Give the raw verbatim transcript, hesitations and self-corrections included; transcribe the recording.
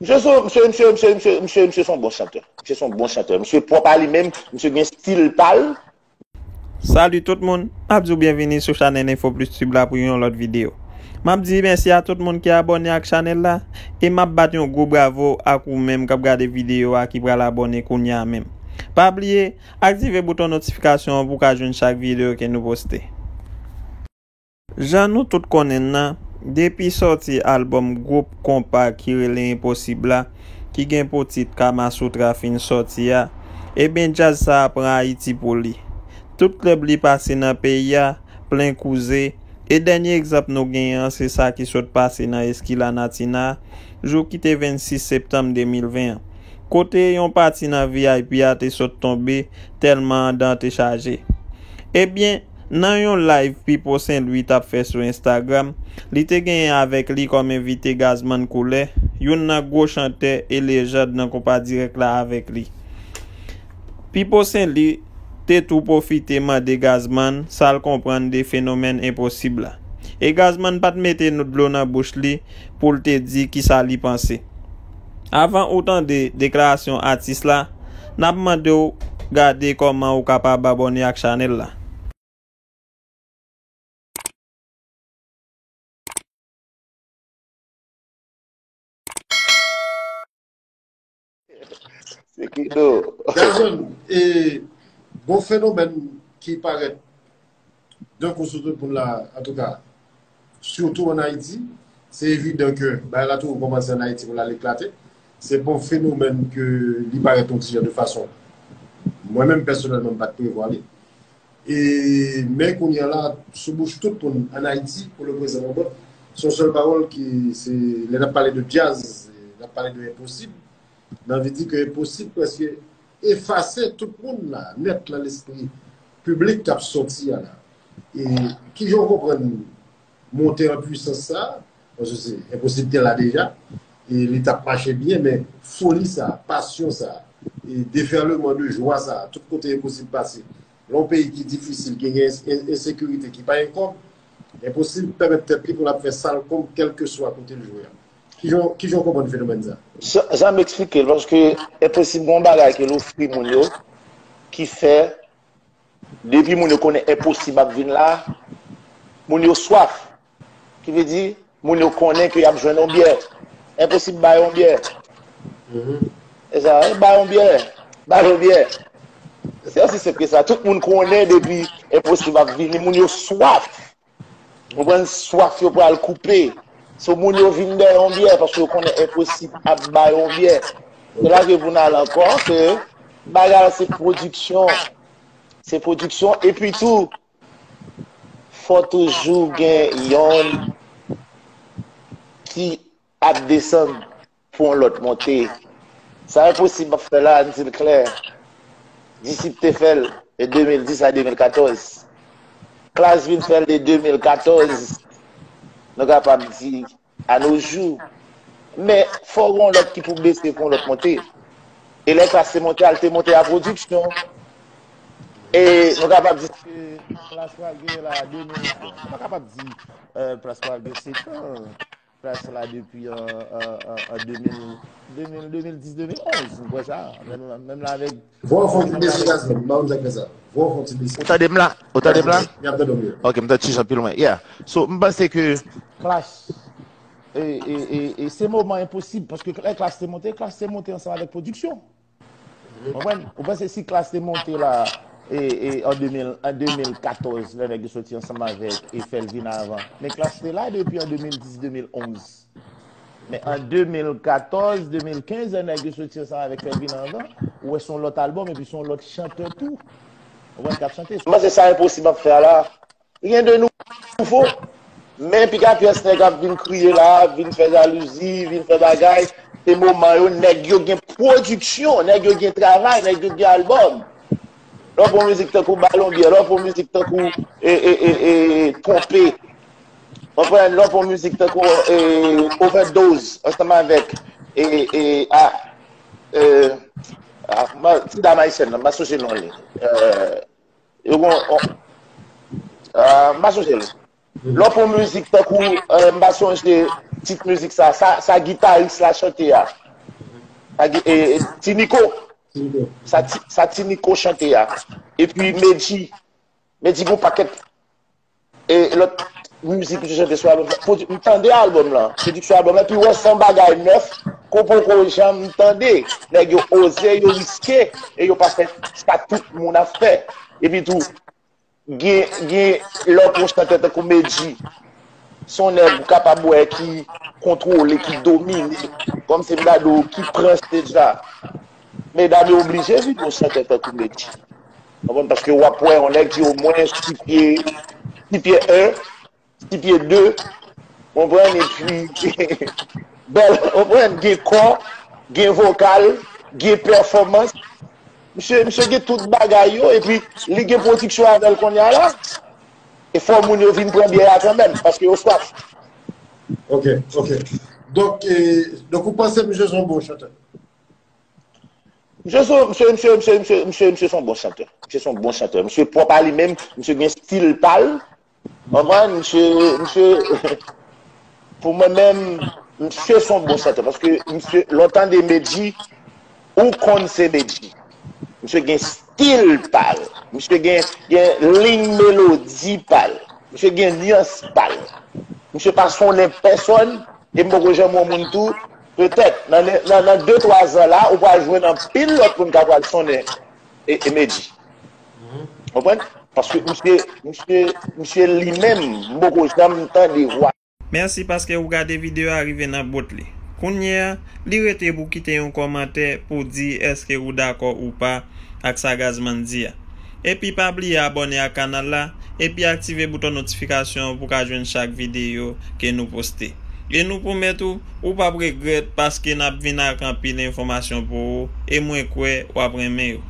Misye se, misye, misye, misye, misye, misye, misye se yon bon chantè. Misye se yon bon chantè. Misye pwòp a li menm, misye gen stil pa l. Salut tout moun, m ap di w byenvini sou chanèl Info Plus Tube la pou yon lòt videyo. M ap di mèsi a tout moun ki abòne ak chanèl la, e m ap bat yon gwo bravo ak ou menm k ap gade videyo a ki pral abòne kounye a menm. Pa bliye, aktive bouton notifikasyon an pou w ka jwenn chak videyo ke nou poste. Jan nou tout konnen l nan, depi sòti albòm gwoup konpa ki rele Enposib la, ki gen pou tit Kamasutra fin sòti a, ebyen djaz sa a pran Ayiti pou li. Tout klèb li pase nan peyi a, plen kouze, e dènye egzanp nou genyen an se sa ki sot pase nan Eskila Natina, jou ki te vennsis septanm de mil ven an, kote yon pati nan V I P a te sot tonbe tèlman andan an te chaje. Ebyen, nan yon live Pipo St Louis t ap fè sou Instagram, li te genyen avèk li kòm envite Gazman Koulè, youn nan gwo chantè e lejand nan konpa dirèk la avèk li. Pipo St Louis te tou pwofite mande Gazman sa l konprann de fenomèn Enposib la. E Gazman pa t mete dlo nan bouch li pou l te di kisa li panse. Avan ou tande deklarasyon atis la, n ap mande w gade kòman ou kapab abòne ak chanèl la. Se Kido. Gazman, e, gon fenomèn ki parèt dan kou sou tout moun la, antouka, sitou ann Ayiti, se evidan ke bagay la toujou kòmanse ann Ayiti pou l al eklate. Se pa yon fenomèn ke li parèt yon ti jan de fason. Mwen menm, pèsonèlman, m pa t prevwa li. E, men kounye a la, sou bouch tout moun ann Ayiti, pou le prezan, bon, se yon sèl pawòl ki se, lè n ap pale de djaz, n ap pale de Enposib, nan vi di ke Enposib prèske efase tout moun la, nèt nan lespri piblik k ap sòti a la. E kijan w konprann monte an pwisans sa a? Paske se Enposib te la deja, e li t ap mache byen, men foli sa, pasyon sa, e defèleman de jwa sa, tout kote Enposib pase. Nan yon peyi ki difisil, ki gen ensekirite, ki pa gen kòb, Enposib pèmèt tèt li pou l ap fè sa l konn kèlkeswa kote l jwe a. Kijan w konprann fenomèn sa? Jan m eksplike l, paske Enposib gen yon bagay ke l ofri moun yo ki fè, depi moun yo konnen Enposib ap vin la, moun yo swaf. Ki vle di, moun yo konnen ke y ap jwenn yon byè. Enposib ba yo yon byè. E sa, ba yo yon byè. Ba yo yon byè. Se osi senp ke sa. Tout moun konnen depi Enposib ap vini, moun yo swaf. Ou konprann, swaf yo pral koupe. So moun yo vin dèyè yon byè paske yo konnen Enposib ap ba yo yon byè. Se la ke pou n al ankò, se bagay la se pwodiksyon. Se pwodiksyon. Epi tou, fò toujou gen yonn ki ap desann pou yon lòt monte. Sa Enposib ap fè la, n di l klè. Disip te fè l de de mil dis a de mil katòz. Klass vin fè l de de mil katòz. Nou kapab di a nos jours. Men fò gen yon lòt ki pou bese pou yon lòt monte. E lè Klass te monte a, l te monte a pwodiksyon. E nou kapab di ke Klass pral genyen la de mil, bon, nou pa kapab di Klass pral gen sèt an. Klass la depi an, an, an, an de mil, de mil, de mil dis, de mil onz, m kwè sa. Menm, menm la avèk. Vwa w fè yon ti bese, Gazman, m pa konn sa k fè sa. Vwa w fè yon ti bese. Ou tande m la? Ou tande m la? Y ap tande w byen. Ok, m tande ti jan pi lwen. Yeah. So, m panse ke. Klass. E, e, e, e se moman Enposib, paske lè Klass te monte, Klass te monte ansanm avèk pwodiksyon. Konprann? Ou panse si Klass te monte la e, e, an de mil, an de mil katòz, lè nèg yo soti ansanm avèk e fè l vin avan. Men Klass te la depi an de mil dis, de mil onz. Men an de mil katòz, de mil kenz, lè nèg yo soti ansanm avèk fè l vin avan, ou wè se yon lòt albòm epi se yon lòt chantè tou. Ou konprann, k ap chante. M panse sa Enposib ap fè a la. Rien de nouveau. Men piga pyès nèg ap vin kriye la, ap vin fè jalouzi, vin fè bagay. Se moman yo, nèg yo gen pwodiksyon, nèg yo gen travay, nèg yo gen albòm. Lè w pran mizik tankou Ba l yon byè, lè w pran mizik tankou e, e, e, e, Ponpe. Konprann, lè w pran mizik tankou e, Overdose, ansanm avèk e, e, a, e, a, ma, ti dam ayisyèn nan, m pa sonje non li. E, Yo gon, on, ah, m pa sonje l. Lè w pran mizik tankou, eh, m pa sonje tit mizik sa, sa, sa gitaris la chante a. Sa gen, e, e, Ti Niko. Sa ti, sa Ti Niko chante a. Epi Medji. Medji gon pakèt e lòt mizik misye chante sou albòm sa. Pwodi-, m tande albòm lan. Pwodiksyon albòm lan, epi wè se yon bagay nèf ke w poko janm tande. Nèg yo oze, yo riske, e yo pa fè sa tout moun ap fè. Epi tou, gen, gen lè w pran yon chantè tankou Medji, se yon nèg ou kapab wè ki kontwole, ki domine, kòmsi m ta di w ki pran stage la. Medam yo oblije vin yon chantè tankou Medji. Konprann? Paske w ap wè yon nèg ki omwen sis pye, sis pye en, sis pye de, konprann, epi bèl, konprann, gen kò, gen vokal, gen pèfòmans. Misye, misye gen tout bagay yo, epi li gen pwodiksyon avè l kounye a la. E fò moun yo vin pran byè a kanmenm, paske yo swaf. Ok, ok. Donk, e, donk ou panse misye se yon bon chantè? Misye se, misye, misye, misye, misye, misye, misye se yon bon chantè. Misye se yon bon chantè. Misye pwòp a li menm, misye gen stil pa l. Konprann? Misye, misye, pou mwen menm, misye se yon bon chantè. Paske misye, lè w tande Medji, ou konn se Medji. Misye gen stil pa l. Misye gen, gen liy melodi pa l. Misye gen nyans pa l. Misye pa sonnen pèsòn, e m poko janm wè yon moun tou, petèt, nan, nan, nan de twa zan la, ou pral jwenn anpil lòt moun k ap pral sonnen e, e Medji. Konprann? Paske misye, misye, misye li menm, m poko janm tande vwa. Mèsi paske ou gade videyo a rive nan bout li. Kounye a, li rete pou kite yon kòmantè pou di èske ou dakò ou pa ak sa Gazman di a. Epi pa bliye abòne ak kanal la, epi aktive bouton notifikasyon pou ka jwenn chak videyo ke nou poste. E nou pwomèt ou, ou p ap regrèt paske n ap vin ak anpil enfòmasyon pou ou, e mwen kwè w ap renmen yo.